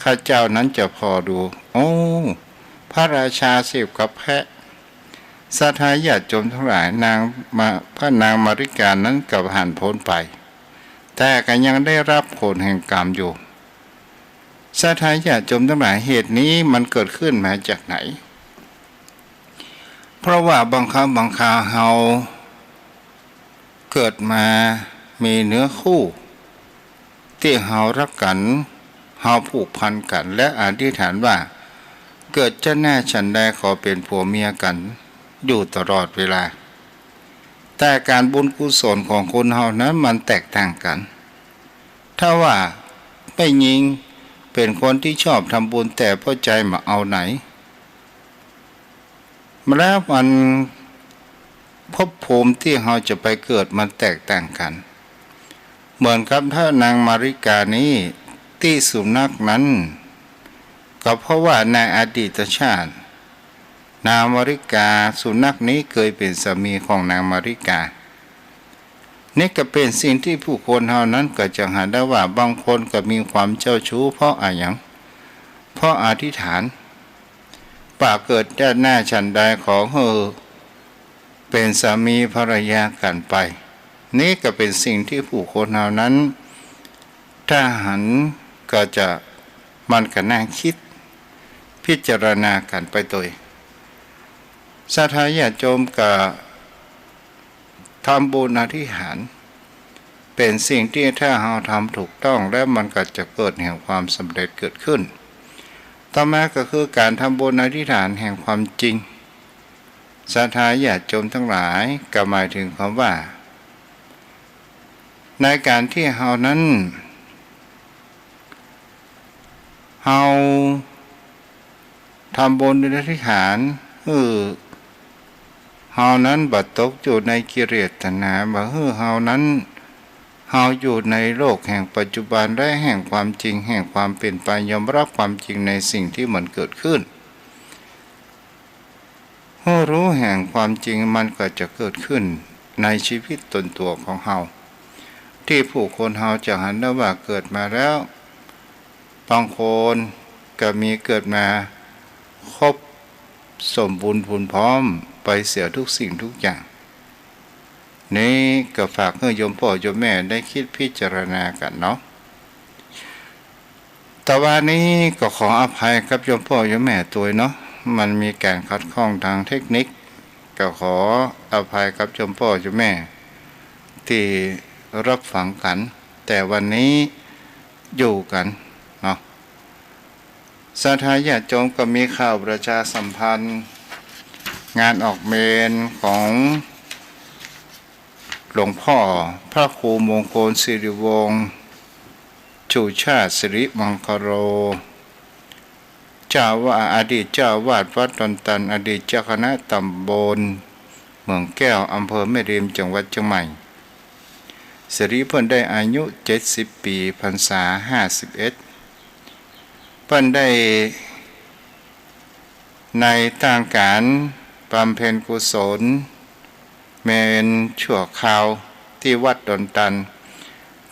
ข้าเจ้านั้นจะผ่อดู โอ้ พระราชาเสพกับแพะ ศรัทธาญาติโยมตังหลาย นางมา พระนางมาริกานั้นก็หันป๊นไป แต่ก็ยังได้ฮับผลแห่งกรรมอยู่ ศรัทธาญาติโยมตังหลาย เหตุนี้มันเกิดขึ้นมาจากไหน เพราะว่าบางครั้งบางคราวเฮาเกิดมามีเนื้อคู่ ตี้เฮาฮักกั๋น เฮาผูกพันกั๋น และอธิษฐานว่า เกิดชาติหน้าฉันใดขอเป๋นผัวเมียกั๋นอยู่ตลอดเวลา แต่ก๋านบุญกุศลของคนเฮานั้นมันแตกต่างกั๋น ถ้าว่าแม่ญิงเป๋นคนตี้ชอบทำบุญแต่ป้อใจ๋บ่เอาไหน มาแล้วมันภพภูมิตี้เฮาจะไปเกิดมันแตกต่างกั๋น เหมือนกับพระนางมาริกานี้ ตี้สุนัขนั้น ก็เพราะว่าในอดีตชาติ นางมาริกา สุนัขนี้เกยเป๋นสามีของนางมาริกา นี่ก็เป๋นสิ่งตี้ผู้คนเฮานั้นก็จะหันได้ว่า บางคนก็มีความเจ้าชู้เพราะอะหยัง เพราะอธิษฐาน ว่าเกิดชาติหน้าฉันใดขอหื้อเป๋นสามีภรรยากั๋นไป นี่ก็เป๋นสิ่งตี้ผู้คนเฮานั้น ถ้าหันก็จะ มันก็น่าคิด พิจารณากั๋นไปตวย ศรัทธาญาติโยมก็ ทำบุญอธิษฐาน เป๋นสิ่งตี้ถ้าเฮาทำถูกต้องแล้วมันก็จะเกิดแห่งความสำเร็จเกิดขึ้น ต่อมาก็คือก๋านทำบุญอธิษฐานแห่งความจริง ศรัทธาญาติโยมตังหลาย ก็หมายถึงความว่า ในก๋านตี้เฮานั้น เฮาทำบุญอธิษฐาน หื้อเฮานั้นบ่ตกอยู่ในกิเลสตัณหา บ่หื้อเฮานั้น เฮาอยู่ในโลกแห่งปัจจุบันและแห่งความจริง แห่งความเป๋นไป ยอมฮับความจริงในสิ่งตี้มันเกิดขึ้น หื้อฮู้แห่งความจริงมันก็จะเกิดขึ้นในชีวิตตนตั๋วของเฮา ตี้ผู้คนเฮาจะหันได้ว่าเกิดมาแล้ว บางคนก็มีเกิดมาครบสมบูรณ์พูนพร้อมไปเสียทุกสิ่งทุกอย่าง นี่ก็ฝากหื้อโยมป้อโยมแม่ได้คิดพิจารณากั๋นเนาะ แต่ว่านี้ก็ขออภัยกับโยมป้อโยมแม่ตวยเนาะ มันมีก๋านขัดข้องตางเทคนิค ก็ขออภัยกับโยมป้อโยมแม่ตี้ฮับฟังกั๋น แต่วันนี้อยู่กั๋นเนาะ ศรัทธาญาติโยมก็มีข่าวประชาสัมพันธ์ งานออกเมรุของ หลวงป้อพระครูมงคลสิริวงศ์ ชูชาติสิริมังคโล เจ้าว่า อดีตเจ้าอาวาสวัดดอนตัน อดีตเจ้าคณะตำบลเหมืองแก้ว อำเภอแม่ริม จังหวัดเจียงใหม่ สิริเปิ้นได้อายุเจ็ดสิบปี๋ พรรษาห้าสิบเอ็ด เปิ้นได้ ในตั้งก๋านบำเพ็ญกุศลเมรุชั่วคราวตี้วัดดอนตัน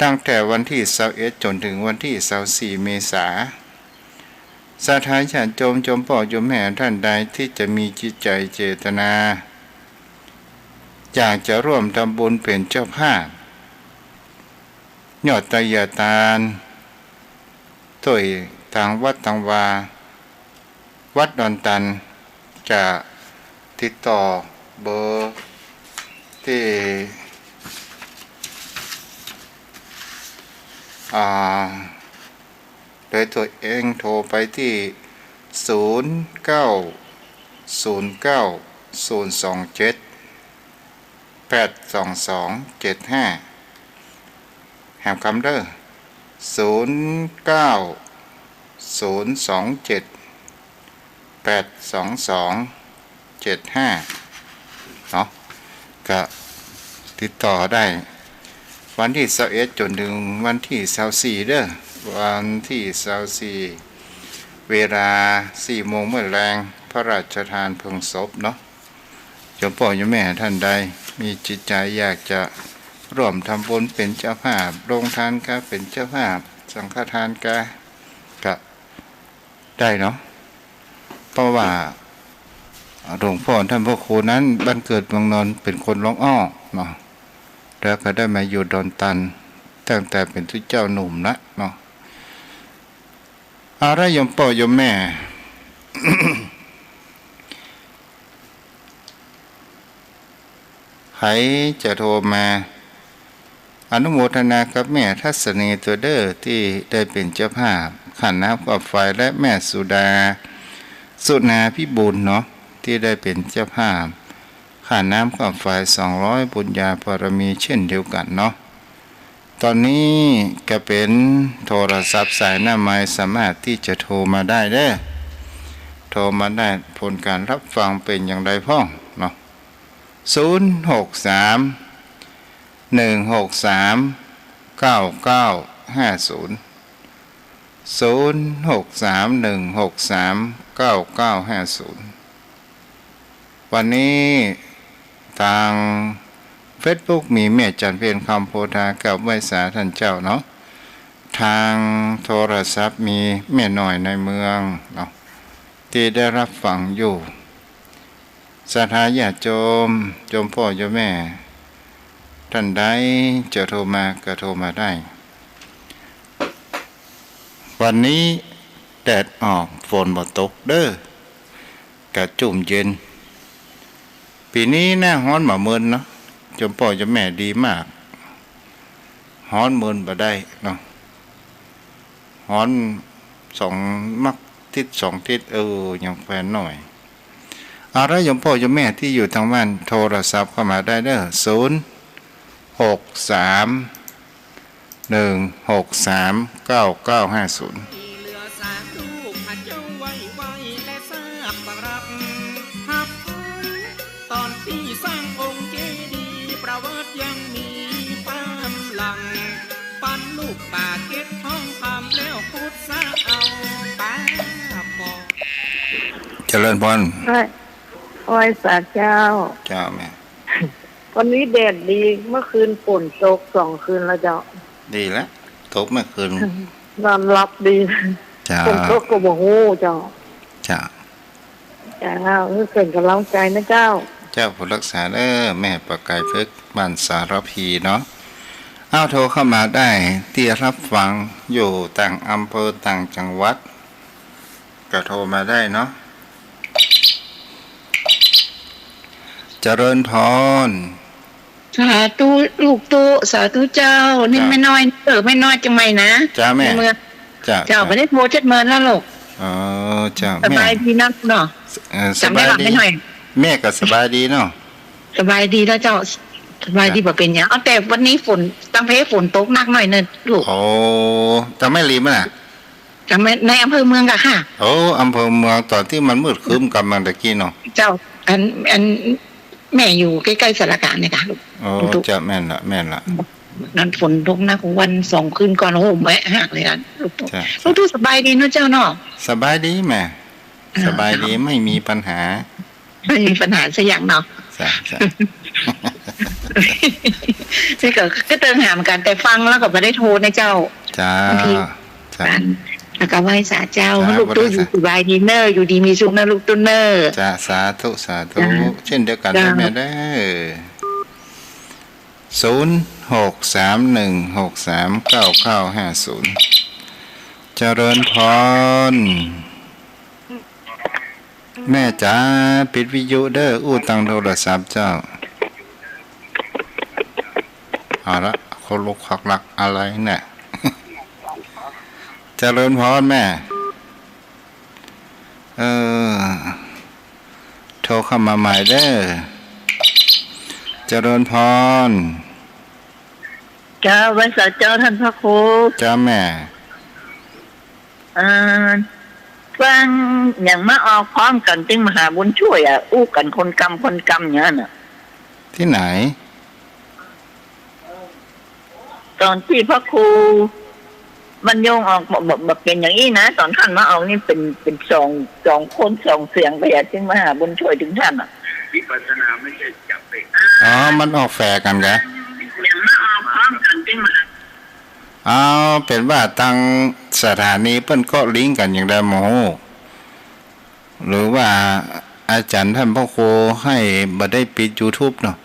ตั้งแต่วันตี้ซาวเอ็ดจ๋นเถิงวันตี้ซาวสี่เมษา ศรัทธาญาติโยม โยมป้อโยมแม่ต้านใดตี้จะมีจิตใจ๋เจตนา อยากจะร่วมทำบุญเป๋นเจ้าภาพ ยอดไตรยาตาน ตวยตางวัดตางวา วัดดอนตัน จะติดต่อเบอร์ตี้ อ่า โดยตั๋วเอง โทรไปตี้ ศูนย์เก้าศูนย์เก้าศูนย์สองเจ็ด แปดสองสองเจ็ดห้า แหมกำเด้อ ศูนย์เก้าศูนย์สองเจ็ดแปดสองสองเจ็ดห้า เนาะ ก็ติดต่อได้ วันตี้ซาวเอ็ดจ๋นเถิงวันตี้ซาวสี่เด้อ วันตี้ซาวสี่ เวลาสี่โมงเมื่อแลง พ พระราชทานเพลิงศพเนาะ โยมป้อโยมแม่ท่านใดมีจิตใจ๋อยากจะร่วมทำบุญเป๋นเจ้าภาพ โฮงตานก็เป๋นเจ้าภาพ สังฆทานก็ ก็ได้เนาะ เพราะว่าหลวงป้อต้านพระครูนั้นบ้านเกิดเมืองนอนเป๋นคนหลวงอ้อเนาะ แล้วก็ได้มาอยู่ดอนตันตั้งแต่เป๋นตุ๊เจ้าหนุ่มละเนาะ เอาละโยมป้อโยมแม่ ใผจะโทรมาอนุโมทนากับแม่ทัศนีตั๋วเด้อ ตี้ได้เป๋นเจ้าภาพค่าน้ำค่าไฟ และแม่สุดา สุนาภิบูลย์เนาะ ตี้ได้เป๋นเจ้าภาพค่าน้ำค่าไฟสองร้อย บุญญาบารมีเช่นเดียวกั๋นเนาะ ต๋อนนี้ก็เป๋นโทรศัพท์สายหน้าไมค์ สามารถตี้จะโทรมาได้เด้อ โทรมาได้ ผลการรับฟังเป๋นอย่างใดพ่องเนาะ ศูนย์หกสาม หนึ่งหกสาม เก้าเก้าห้าศูนย์ ศูนย์หกสาม หนึ่งหกสาม เก้าเก้าห้าศูนย์ วันนี้ตางเฟซบุ๊กมีแม่จันทร์เพ็ญ คำโพธา กราบไหว้สาต้านเจ้าเนาะ ตางโทรศัพท์มีแม่น้อยในเมืองเนาะ ตี้ได้รับฟังอยู่ ศรัทธาญาติโยม โยมป้อโยมแม่ ต้านใดจะโทรมาก็โทรมาได้ วันนี้แดดออก ฝนบ่ตกเด้อ ก็จุ่มเย็น ปี๋นี้หน้าฮ้อนบ่าเมินเนาะ โยมป้อโยมแม่ ดีมาก ฮ้อนเมินบ่ได้เนาะ ฮ้อนสองมักทิศสองทิศ เออ ยังแควนหน้อย เอาละโยมป้อโยมแม่ตี้อยู่ตางบ้าน โทรศัพท์เข้ามาได้เด้อ ศูนย์หกสาม หนึ่งหกสาม เก้าเก้าห้าศูนย์ เหลือสามลูก ข้าเจ้าไหว้ ไหว้และทราบรับ ฮับ ต๋อนตี้สร้างองค์เจดีย์ ประวัติยังมีความหลัง ปันลูกป่าเก็บทองคำ แล้วขุดสระเอาปลาบ่อ เจริญพร ไหว้ ไหว้สาเจ้า เจ้าแม่ วันนี้แดดดี เมื่อคืนฝนตกสองคืนแล้วเจ้า ดีละ ตกเมื่อคืน นอนหลับดี เจ้า ฝนตกก็บ่ฮู้เจ้า เจ้า เจ้า เออ เป๋นก๋ำลังใจ๋นะเจ้า เจ้าผู้รักษาเด้อ แม่ประกายเพชร บ้านสารภีเนาะ เอา โทรเข้ามาได้ ตี้รับฟังอยู่ต่างอำเภอต่างจังหวัด ก็โทรมาได้เนาะ เจริญพร สาธุลูกตุ๊ สาธุเจ้า นี่ เจ้า แม่น้อย เออ แม่น้อยเจียงใหม่นะ เจ้าแม่ ในเมือง เจ้า เจ้า เจ้า บ่ได้โทรจักเมินแล้วลูก อ๋อ เจ้า สบายดีนะเนาะ เออ จ๋ำได้ละ สบายดี แม่น้อย แม่ก็สบายดีเนาะ สบายดีแล้วเจ้า สบายดี เจ้า บ่เป๋นหยัง เอา แต่วันนี้ฝน ตางเพฝนตกหนักหน่อยนึ่งลูก โอ้ ตางแม่ริมน่ะ จ๋ำในอำเภอเมืองก่ะค่ะ โอ้ อำเภอเมือง ต๋อนตี้มันมืดครึ้มก่ำลังตะกี้เนาะ เจ้า อัน อัน แม่อยู่ใก้ๆสารกลางเนี่ยก่ะลูก โอ้ ตุ๊ เจ้า แม่นละ แม่นละ นั้นฝนตกหนักวันสองคืนก่อน โอ้โห แม่ฮักเลยอ่ะ ลูกตุ๊ เจ้า ลูกตุ๊สบายดีเนาะเจ้าเนาะ สบายดีแม่ อ่า สบายดี เจ้า ไม่มีปัญหา ไม่มีปัญหาสักอย่างเนาะ เจ้า เจ้า นี่ก็ ก็เติมหาเหมือนกั๋น แต่ฟังแล้วก็บ่ได้โทรนะเจ้า เจ้า บางที เจ้า กั๋น แล้วก็ไหว้สาเจ้า เจ้า ลูกตุ๊ บ่ได้สา อยู่สบายดีเน่อ อยู่ดีมีสุขนะลูกตุ๊เน่อ เจ้า สาธุ สาธุ เจ้า เช่นเดียวกั๋น เจ้า เด้อแม่เด้อ ศูนย์หกสามหนึ่งหกสามเก้าเก้าห้าศูนย์ เจริญพร แม่จ๋า ปิดวิทยุเด้อ อู้ตางโทรศัพท์เจ้า เอาละ คนลุกควักหลักอะไรเนี่ย เจริญพรแม่ เออ โทรเข้ามาใหม่เด้อ เจริญพร เจ้า ไหว้สาเจ้าต้านพระครู เจ้าแม่ เอ่อ ฟังอย่างมาออกพร้อมกั๋น ตึงมหาบุญช่วยอ่ะ อู้กั๋นคนกำคนกำอย่างนั้นน่ะ ตี้ไหน ต๋อนตี้พระครู มันโยงออก บ่ บ่ บ่เป๋นอย่างอี้นะ ต๋อนต้านมาออกนี่เป๋น เป๋นสอง สองคนสองเสียงไปอะ ตึงมหาบุญช่วยตึงต้านอะ วิปัสสนาไม่ใช่จับไป อ๋อ มันออกแฝงกั๋นกะ เดี๋ยวมาออกพร้อมกั๋นตึงมา เอาเป๋นว่าตางสถานีเปิ้นก็ลิงก์กั๋นอย่างใดบ่ฮู้ หรือว่าอาจ๋ารย์ต้านพระครูหื้อบ่ได้ปิดยูทูบเนาะ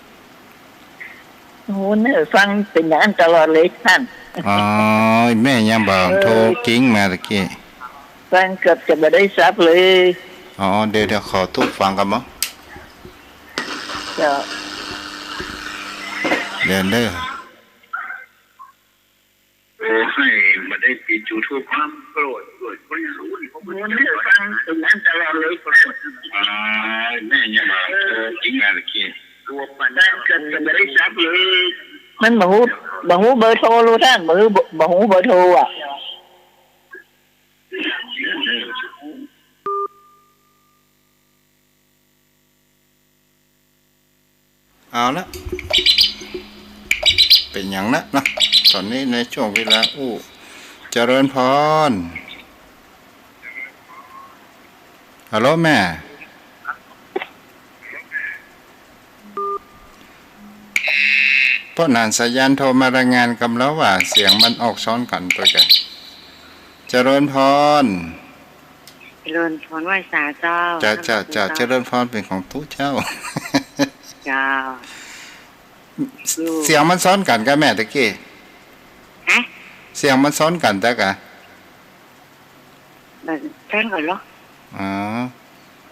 โอ้ เน่อฟังเป๋นอย่างนั้นตลอดเลยต้าน อ๋อ แม่ยังบ่ เออ โทรกริ้งมาตะกี้ ฟังเกือบจะบ่ได้สับเลย อ๋อ เดี๋ยว เดี๋ยวขอตุ๊กฟังก่อนบ่ เจ้า เดี๋ยวเน่อ โอ้ หื้อบ่ได้ปิดยูทูบ ความโกรธ โกรธคนรู้นี่ ผม โอ้ เน่อฟังเป๋นอย่างนั้นตลอดเลย โกรธ อ๋อ แม่ยังบ่ โทรกริ้งมาตะกี้ มันบ่ฮู้ บ่ฮู้เบอร์โทรลูกต้าน บ่ฮู้ บ่ฮู้เบอร์โทรอะ เอาละ เป๋นหยังนะเนาะ ต๋อนนี้ในช่วงเวลาอู้ เจริญพร ฮัลโหลแม่ ป้อหนานสายัณโทรมารายงานกำเล่าว่าเสียงมันออกซ้อนกั๋นตวยกั๋น เจริญพร เจริญพรไหว้สาเจ้า เจ้า เจ้า เจ้า เจริญพรเป๋นของตุ๊เจ้า เจ้า เสียงมันซ้อนกั๋นกะแม่ตะกี้ ฮะ เสียงมันซ้อนกั๋นตวยกะ บ่ซ้อนกั๋นหรอก อ๋อ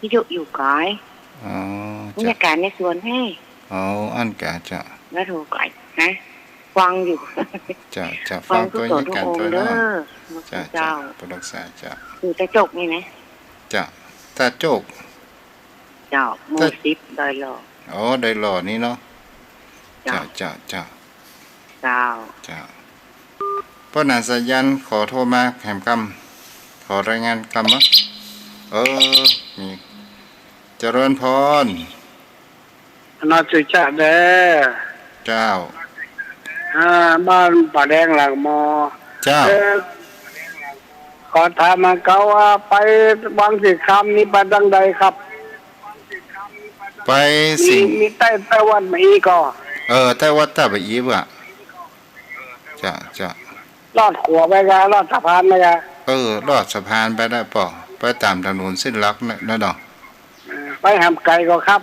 วิทยุอยู่ไก๋ อ๋อ บรรยากาศในสวนแฮ่ อ๋อ อั้นกะเจ้า แล้วโทรไก๋นะ ฟังอยู่ เจ้า เจ้า ฟังตุ๊ต๋นตุ๊องค์เน่อ เจ้า เจ้า เจ้า ผู้รักษาเจ้า อยู่ตะจกนี่นะ เจ้า ตะจก เจ้า หมู่สิบ ดอยหล่อ อ๋อ ดอยหล่อนี่เนาะ เจ้า เจ้า เจ้า เจ้า เจ้า เจ้า ป้อหนานสายัณขอโทรมาแหมกำ ขอรายงานกำบ่ เออ มี เจริญพร นมัสก๋านเจ้า เจ้า อ่า บ้านป่าแดงหลักมอ เจ้า เออ ขอถามมาเก๊าว่าไปวังสิงห์คำนี่ไปตางใดครับ ไปสิงห์ มี มีใต้ ใต้วัดบ่าอี้ก่อ เออ ใต้วัดตาบ่าอี้ว่ะ เจ้า เจ้า ลอดขัวไปกะ ลอดสะพานไปกะ เออ ลอดสะพานไปได้ป้อ ไปต๋ามถนนเส้นหลักนั่นเนาะ เออ ไปแหมไก๋ก่อครับ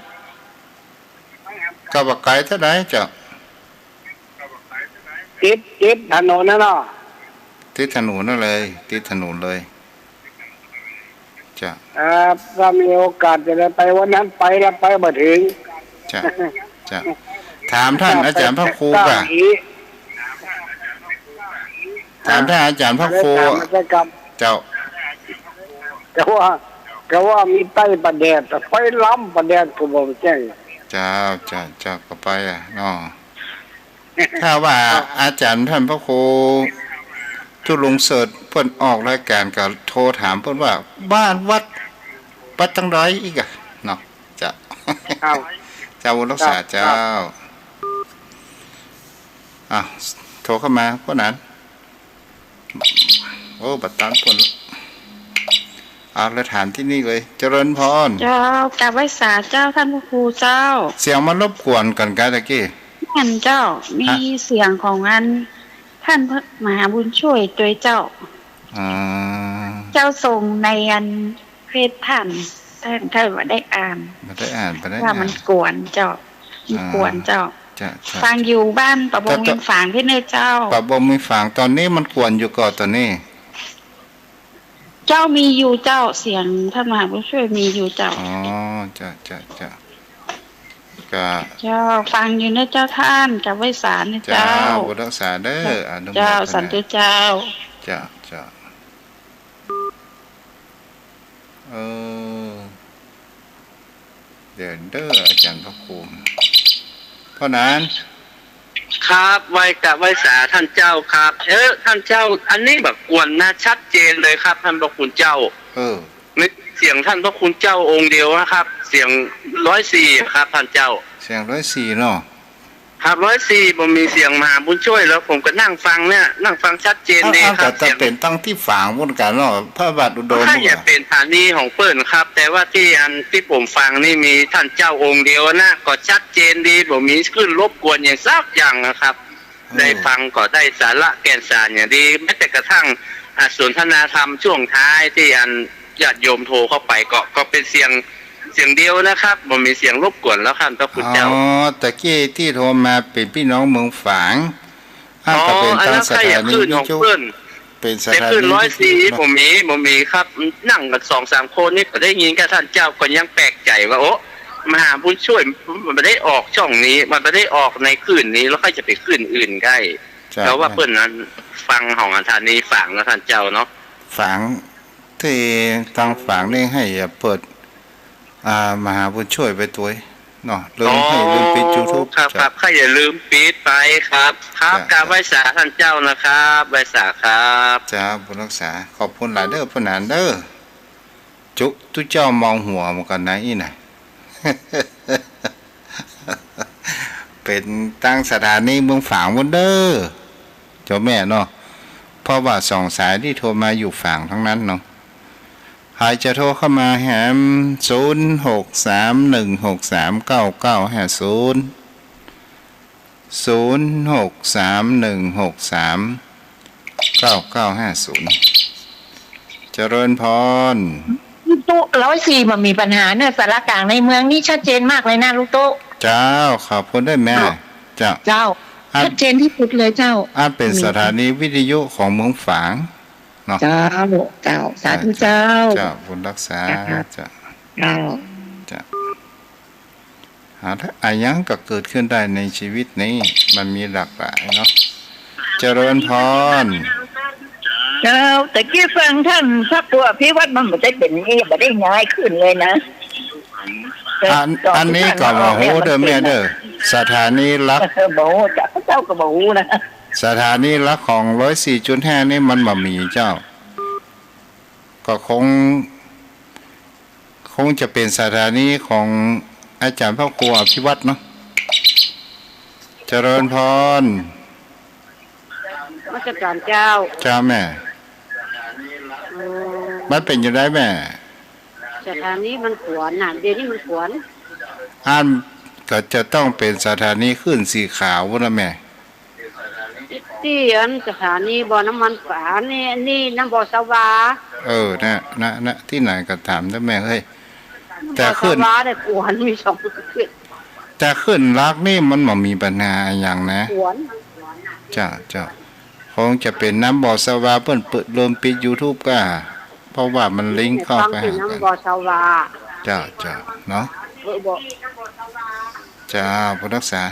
กะบ่ไก๋เต้าใดเจ้า ติด ติดถนนน่ะเนาะ ติดถนนนั่นเลย ติดถนนเลย เจ้า เอ่อ ถ้ามีโอกาสจะได้ไปวันนั้นไปแล้วไปบ่เถิง เจ้า เจ้า ถามต้านอาจ๋ารย์พระครูก่ะ ถามต้านอาจ๋ารย์พระครู เจ้า กะว่า กะว่ามีใต้ป่าแดด ไปลำป่าแดดก็บ่แจ้ง เจ้า เจ้า เจ้า ก็ไปอะเนาะ ถ้าว่าอาจ๋ารย์ต้านพระครูจุลวงศ์เสิร์ชเปิ้นออกรายก๋านก็โทรถามเปิ้นว่าบ้านวัด วัดตางใดอีกอะเนาะ เจ้า เจ้า เจ้า บุญรักษา เจ้า เจ้า อ่ะ โทรเข้ามาป้อหนาน โอ้ บ่ตันเปิ้นละ เอาละ ถามตี้นี่เลย เจริญพร เจ้า กราบไหว้สาเจ้า ต้านพระครูเจ้า เสียงมันรบกวนกั๋นกะตะกี้ แม่นเจ้า ฮะ มีเสียงของอัน ต้านพระมหาบุญช่วยตวยเจ้า อ๋อ เจ้าส่งในอันเฟซต้าน ต้านก็บ่ได้อ่าน บ่ได้อ่าน บ่ได้อ่าน ว่ามันกวนเจ้า มันกวนเจ้า เจ้า เจ้า ฟังอยู่บ้านป่าบงเวียงฝางตี้เน่อเจ้า ป่าบงเวียงฝาง ต๋อนนี้มันกวนอยู่ก่อต๋อนนี้ เจ้า มีอยู่เจ้า เสียงต้านมหาบุญช่วยมีอยู่เจ้า อ๋อ เจ้า เจ้า เจ้า กะ เจ้า ฟังอยู่เน่อเจ้าต้าน กราบไหว้สาเน่อเจ้า เจ้า บุญรักษาเด้อ เจ้า อนุโมทนา สาธุเจ้า เจ้า เจ้า เออ เดี๋ยวเด้อ อาจ๋ารย์พระครู ป้อหนาน ครับ ไหว้กราบไหว้สาต้านเจ้าครับ เออ ต้านเจ้า อันนี้บ่กวนนะ ชัดเจนเลยครับ ต้านพระคุณเจ้า เออ มีเสียงต้านพระคุณเจ้าองค์เดียวนะครับ เสียงร้อยสี่ครับ ต้านเจ้า เสียงร้อยสี่เนาะ ครับ ร้อยสี่ บ่มีเสียงมหาบุญช่วย แล้วผมก็นั่งฟังเนี่ย นั่งฟังชัดเจนดีครับ อ้าว อ้าว แต่ เสียง เป๋นตังตี้ฝางปู๊นก่าเนาะ พระบาทอุดม ก็ใค่จะเป๋นสถานีของเปิ้นครับ แต่ว่าตี้อันตี้ผมฟังนี่มีต้านเจ้าองค์เดียวนะ ก็ชัดเจนดี บ่มีขึ้นรบกวนหยังสักอย่างนะครับ เออ ได้ฟังก็ได้สาระแก่นสารอย่างดี แม้แต่กระทั่ง อ่ะ สนทนาธรรมช่วงท้ายตี้อันญาติโยมโทรเข้าไปก็ ก็เป๋นเสียง เสียงเดียวนะครับ บ่มีเสียงรบกวนแล้วครับ พระคุณเจ้า อ๋อ ตะกี้ตี้โทรมาเป๋นปี้น้องเมืองฝาง อ้าว อ๋อ ก็เป๋น อันนั้น ตังสถานีวิทยุ ใค่จะขึ้นของเปิ้น เป๋นสถานีวิทยุ แต่ขึ้นร้อยสี่ เนาะ บ่มี บ่มีครับ นั่งกั๋นสองสามคนนี่ก็ได้ยินกับต้านเจ้า ก็ยังแปลกใจ๋ว่า โอ้ มหาบุญช่วย มันบ่ได้ออกช่องนี้ มันบ่ได้ออกในคลื่นนี้ แล้วใค่จะไปคลื่นอื่นได้ ใจ้ แต่ว่า ใจ้ เปิ้นนั้นฟังของสถานีฝางนะต้านเจ้าเนาะ ฝาง ตี้ตังฝางนี่ใค่จะเปิด อ่า มหาบุญช่วยไปตวยเนาะ ลืม อ๋อ ใค่ลืมปิดยูทูบ ครับ เจ้า ครับ ใค่อย่าลืมปิดไปครับ ครับ เจ้า กราบไหว้สาต้านเจ้านะครับ ไหว้สาครับ เจ้า บุญรักษา ขอบคุณหลายเด้อ ป้อหนานเด้อ จุ ตุ๊เจ้ามองหัวเหมือนกั๋นนะอี้นะ เป๋นตังสถานีเมืองฝางปู๊นเด้อ เจ้าแม่เนาะ เพราะว่าสองสายตี้โทรมาอยู่ฝางตังนั้นเนาะ ใผจะโทรเข้ามาแหม ศูนย์หกสามหนึ่งหกสามเก้าเก้าห้าศูนย์ ศูนย์หกสามหนึ่งหกสามเก้าเก้าห้าศูนย์ เจริญพร ตุ๊ ร้อยสี่ บ่มีปัญหาเนอะ สารกลางในเมืองนี่ชัดเจนมากเลยนะ ลูกตุ๊ เจ้า ขอบคุณเด้อแม่ เจ้า เจ้า เจ้า อัน ชัดเจนตี้สุดเลยเจ้า อันเป๋นสถานีวิทยุของเมืองฝางเนาะ เจ้า เจ้า สาธุเจ้า เจ้า บุญรักษา เจ้า เจ้า เจ้า เจ้า เอาเถอะ อะหยังก็เกิดขึ้นได้ในชีวิตนี้ มันมีหลากหลายเนาะ เจริญพร เจ้า ตะกี้ฟังต้านพระครูอภิวัตร มันบ่ได้เป๋นอย่างนี้ บ่ได้ย้ายขึ้นเลยนะ อัน อันนี้ก็บ่ฮู้เด้อแม่เด้อ สถานีหลัก บ่ฮู้ เจ้า เจ้าก็บ่ฮู้นะ สถานีหลักของร้อยสี่จุดห้านี่มันบ่มีเจ้า ก็คง คงจะเป๋นสถานีของอาจ๋ารย์พระครูอภิวัตรเนาะ เจริญพร นมัสก๋านเจ้า เจ้าแม่ อืม มันเป๋นจะไดแม่ สถานีมันขวนน่ะ เดี๋ยวนี้มันขวน อันก็จะต้องเป๋นสถานีคลื่นสีขาวนะแม่ ตี้อันสถานีบ่อน้ำมันป๋านี่ นี่น้ำบ่อสวา เออ นะ นะ นะ ตี้ไหนก็ถามเต๊อะแม่เอ้ย แต่คลื่น บ่อสวาเนี่ยขวนมีสองคลื่น แต่คลื่นหลักนี่มันบ่มีปัญหาอะหยังนะ ขวน เจ้า เจ้า คงจะเป๋นน้ำบ่อสวาเปิ้นเปิด ลืมปิดยูทูบก่า เพราะว่ามันลิงก์เข้าไปหากั๋น ฟังแต่น้ำบ่อสวา เจ้า เจ้า เนาะ เออ บ่ เจ้า ผู้รักษา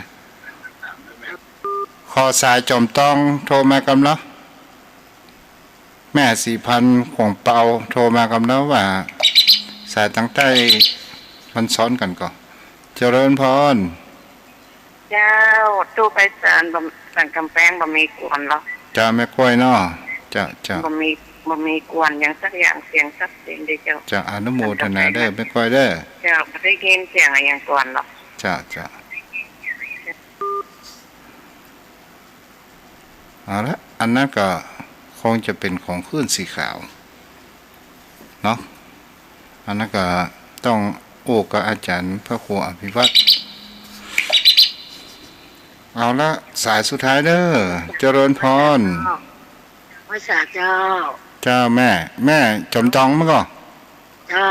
ขอสายจ๋อมตองโทรมากำเนาะ แม่ศรีพันธุ์ของเปาโทรมากำเนาะว่า สายตางใต้มันซ้อนกั๋นก่อ เจริญพร เจ้า ตุ๊ไปศาลบ่ ศาลก๋ำแปงบ่มีกวนเหรอ เจ้าแม่ก้อยเนาะ เจ้า เจ้า บ่มี บ่มีกวนหยังสักอย่าง เสียงชัดเจนดีเจ้า เจ้า อนุโมทนาเด้อ แม่ก้อยเด้อ เจ้า บ่ได้ยินเสียงอะหยังกวนเหรอ เจ้า เจ้า เอาละ อันนั้นก็คงจะเป๋นของคลื่นสีขาวเนาะ อันนั้นก็ต้องอู้กับอาจ๋ารย์พระครูอภิวัตร เอาละ สายสุดท้ายเด้อ เจริญพร ไหว้สาเจ้า เจ้าแม่ แม่จ๋อมตองมาก่อ เจ้า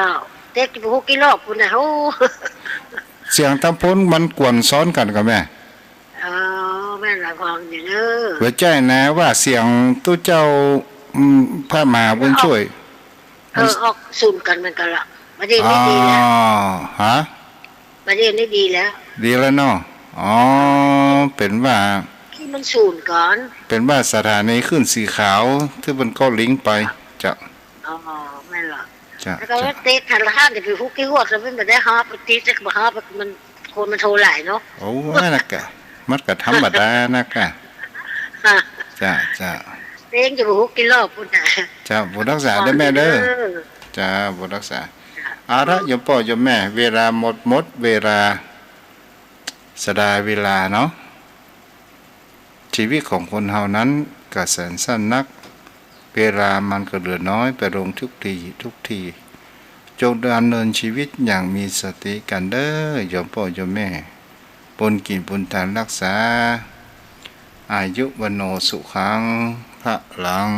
เต๊กจะบ่ฮู้กี่รอบพุ้นนะ โอ้ เสียงตางพุ้นมันกวนซ้อนกั๋นก่อแม่ อ๋อ แม่นละ ฟังอยู่เน้อ บ่ใจ้นะ ว่าเสียงตุ๊เจ้า อืม พระมหาบุญช่วย เออ ออกศูนย์กั๋นเหมือนกั๋นละ บ่าเดี่ยวนี้ดีแล้ว อ๋อ ฮะ บ่าเดี่ยวนี้ดีแล้ว ดีแล้วเนาะ อ๋อ เป๋นว่า ที่มันศูนย์ก่อน เป๋นว่าสถานีคลื่นสีขาวตี้มันก็ลิงก์ไป เจ้า อ๋อ แม่นละ เจ้า แล้วก็ เจ้า เต๊กโทรทัศน์จะไปฮู้กี่ฮอด แล้วมันบ่ได้ฮอด ไปติดแล้วก็บ่ฮอด มัน คนมันโทรหลายเนาะ โอ้ นั่นน่ะกะ มันก็ธรรมดานะกะ ฮะ เจ้า เจ้า เต๊กจะไปฮู้กี่รอบพุ้นนะ เจ้า บุญรักษาเด้อแม่เด้อ เออ เจ้า บุญรักษา เอาละ โยมป้อโยมแม่ เวลาหมด หมดเวลา เสียดายเวลาเนาะ ชีวิตของคนเฮานั้นก็แสนสั้นนัก เวลามันก็เหลือน้อยไปลงทุกทีทุกที จงดำเนินชีวิตอย่างมีสติกั๋นเด้อ โยมป้อโยมแม่ บุญกิ๋นบุญทานรักษา อายุวัณโณสุขัง พลัง